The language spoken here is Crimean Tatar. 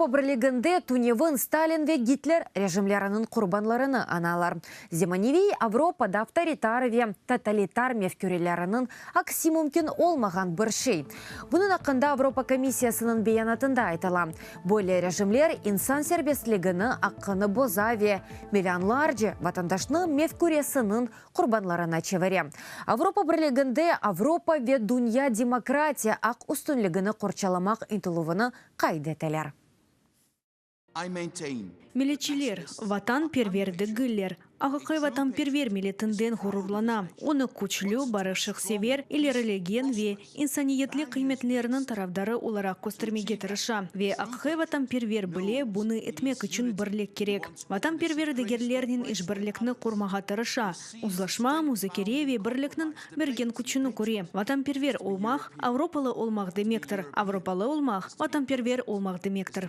Avropa Birliginde tünevin Stalin ve Gitler rejimleriniñ qurbanlarını añalar. Zemaneviy Avropada avtoritar ve totalitar mefküreleriniñ aksi mümkün olmağan bir şey. Bunıñ aqqında Avropa Komissiyasınıñ beyanatında aytıla. Böyle rejimler insan serbestligini, aqqını boza ve millionlarca vatandaşnı mefküresiniñ qurbanlarına çevire. Avropa Birliginde Avropa ve dünya demokratiya aq üstünligini qorçalamaq ıntıluvını qayd eteler. Milletçiler, vatanperver degiller. Aqiqiy vatanperver milletinden ğururlana, onı küçlü, barışıqsever, ilerilegen ve insaniyetlik qıymetleriniñ tarafdarı olaraq köstermege tırışa. Ve aqiqiy vatanperver bile, bunı etmek içün birlik kerek. Vatanperver degerlernen işbirlikni qurmağa tırışa, uzlaşma, muzakere ve birlikniñ bergen küçüni köre. Vatanperver olmaq, avropalı olmaq demektir, avropalı olmaq, vatanperver olmaq demektir.